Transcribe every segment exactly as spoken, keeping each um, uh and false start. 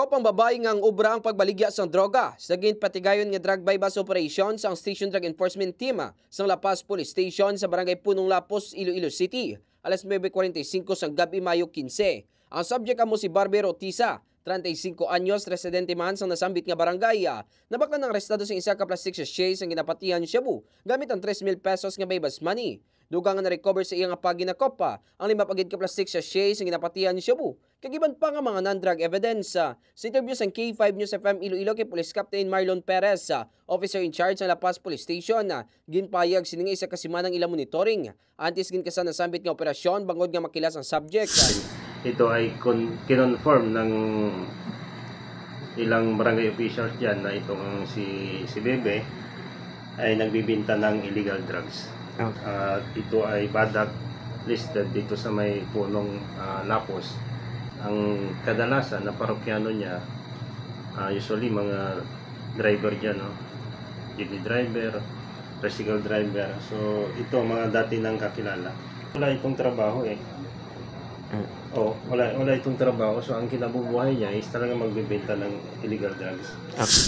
Pang babayi nga ang obra ang pagbaligya sang droga sa ginpatigayon nga drug buy-bust operation sang Station Drug Enforcement Team sang La Paz Police Station sa Barangay Punong Lapos, Iloilo City, alas nuebe cuarenta y cinco sang gab-i, Mayo quince. Ang subject amo si Barbie Rotisa, treinta y cinco anyos, residente man sang nasambit nga barangay. Nabaklan ang arestado sang isa ka plastic sachet sang ginapatihan shabu gamit ang tres mil pesos nga buy-bust money. Dugang nga na-recover sa iya nga paginakopa ang lima pa gid ka plastic sachet sang ginapatihan shabu, kag iban pa nga mga non-drug evidence. Sa interview sang K five News F M Iloilo kay Police Captain Marlon Perez, officer in charge sa La Paz Police Station, ginpahayag sini nga isa ka semana ang ilang monitoring antes ginkasan ang sambit nga operasyon bangod nga makilas ang subject. Ito ay con-, kinonfirm ng ilang barangay officials dyan na itong si, si Bebe ay nagbibinta ng illegal drugs. Oh. At ito ay badak listed dito sa may Punong, ah, Lapos. Ang kadalasan na parokyano niya, ah, usually mga driver dyan, no? Jeepney driver, tricycle driver. So, ito, mga dati nang kakilala. Wala itong trabaho eh. Mm. Oh, wala, wala itong trabaho. So, ang kinabubuhay niya is talaga magbebenta ng illegal drugs.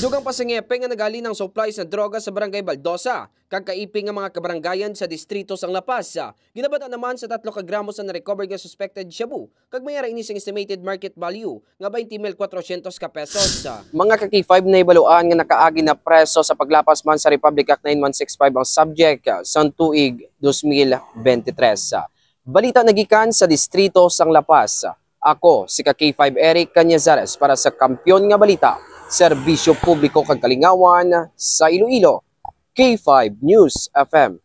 Dugang pa sa ngepe nga naghalin ang supply sa droga sa Barangay Baldosa, kag kaiping nga mga kabarangayan sa distrito sang La Paz. Ginabata naman sa tatlo ka gramo sa na-recover nga suspected shabu, kag may ara ini sing estimated market value nga twenty mil cuatrocientos ka pesos. Mga ka-K five, nahibaluan nga nakaagi na preso sa paglapas man sa Republic Act nine one six five ang subject sang tuig dos mil bente tres. Balita nagikan sa distrito sang La Paz. Ako si ka-K five Eric Cañizares para sa Kampiyon nga Balita, Serbisyo Publiko kag Kalingawan sa Iloilo, K five News F M.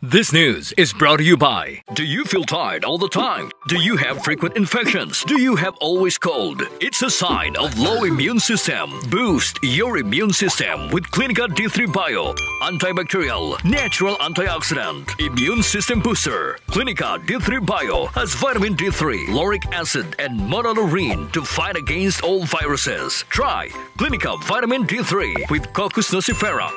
This news is brought to you by: Do you feel tired all the time? Do you have frequent infections? Do you have always cold? It's a sign of low immune system. Boost your immune system with Clinica D three Bio. Antibacterial, natural antioxidant, immune system booster. Clinica D three Bio has vitamin D three, lauric acid, and monolaurin to fight against all viruses. Try Clinica Vitamin D three with Cocos nucifera.